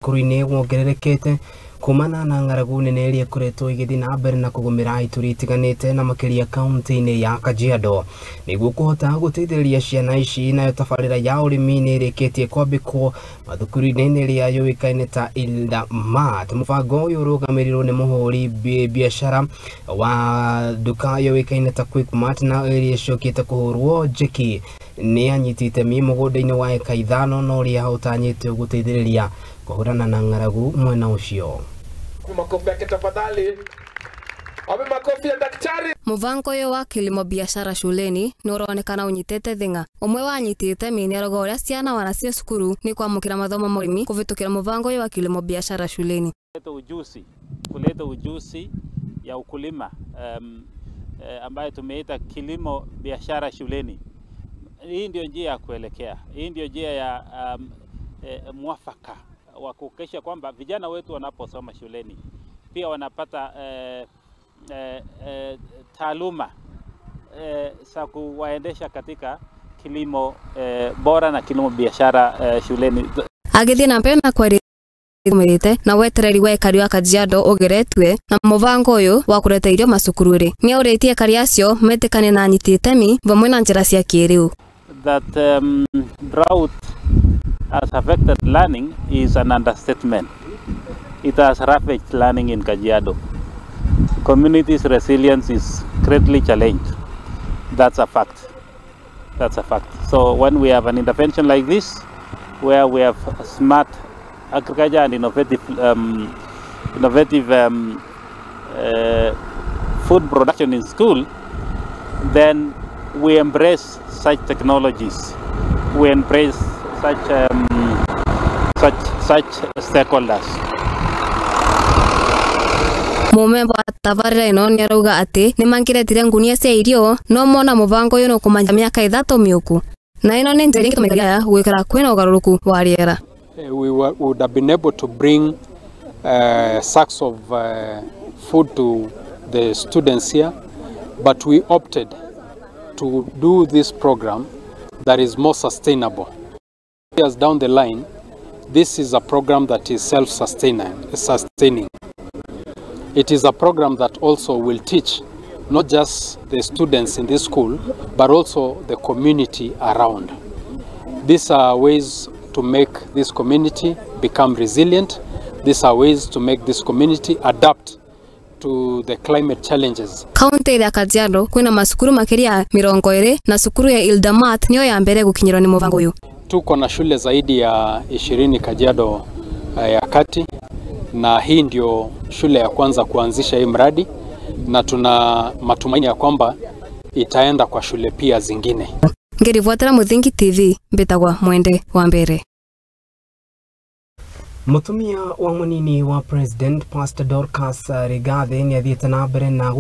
Mathukuru-inĩ wongererekete kumana na ng'aragu nene ĩrĩa ĩkoretwo ĩgĩthiĩ na mbere na kũgũmĩra ituri itiganĩte na makĩria kaunti-inĩ ya Kajiado. Nĩguo kũhota gũteithĩrĩria ciana ici, nayo tabarĩra ya ũrĩmi nĩ ĩrĩkĩtie kwambĩkwo mathukuru-inĩ ĩrĩa yũĩkaine ta Ildamat. Mũbango ũyũ ũrũgamĩrĩirwo nĩ mũhũri biacara wa nduka yũĩkaine ta Quickmart na ĩrĩa ĩcokete kũhũrwo njeki nĩ anyiti itemi mũgũnda-inĩ wa eka 5 na ũrĩa ũtanyĩtwo gũteithĩrĩria kũhũrana na ng'aragu mwena ũcio. Makofi yake tafadhali. Wape makofi ya daktari. Mũbango ũyũ wa kilimo biashara shuleni nĩ ũronekana ũnyitĩte thing'a. Ũmwe wa anyiti itemi nĩ arauga ũrĩa ciana wanacio cukuru nĩ kwamũkĩra mathomo ma ũrĩmi kũvĩtũkĩra mũbango ũyũ wa kilimo biashara shuleni. Kuleta ujuzi ya ukulima ambayo tumeita kilimo biashara shuleni. Hii ndio njia ya kuelekea. Hii ndio njia ya mwafaka wa kuhakikisha kwamba vijana wetu wanaposoma shuleni pia wanapata taaluma za kuwaendesha katika kilimo bora na kilimo biashara shuleni. Agĩthiĩ na mbere na kwaria na wetereri wa ekari wa Kajiado ũgeretue na mũbango ũyũ wa kũreta irio macukuru-rĩ, nĩaũrĩtie ekari acio metĩkanie na anyiti itemi vamwe na njĩra cia kĩrĩu. That drought has affected learning is an understatement. It has ravaged learning in Kajiado. Community's resilience is greatly challenged. That's a fact. That's a fact. So when we have an intervention like this, where we have smart agriculture and innovative food production in school, then we embrace such technologies. We embrace such stakeholders. Mũmemba wa tabarĩra ĩno nĩarauga atĩ nĩmangĩretire ngunia cia irio no mona mũbango ũyũ nĩũkũmanya mĩaka 3 mĩũku, na ĩno nĩ njĩra ĩngĩtũmĩka gwĩkĩra kwĩna ũgarũrũku wa rĩera. We would have been able to bring sacks of food to the students here, but we opted to do this program that is more sustainable. Years down the line, this is a program that is self-sustaining. It is a program that also will teach not just the students in this school, but also the community around. These are ways to make this community become resilient. These are ways to make this community adapt to the climate challenges. Kaunti ya Kajiado kwina masukuru makĩria 20 na sukuru ya Ildamat niyo ya mbere gukinyirwo ni mũbango ũyũ. Tuko na shule zaidi ya 20 Kajiado ya Kati, na hii ndio shule ya kwanza kuanzisha hii mradi, na tuna matumaini ya kwamba itaenda kwa shule pia zingine. Ngirivuatera Muthingi TV, mbitagwa Mwende wa Mbere. Mutumia wa munini wa President Pastor Dorcas Rigathi nĩathiĩte na mbere na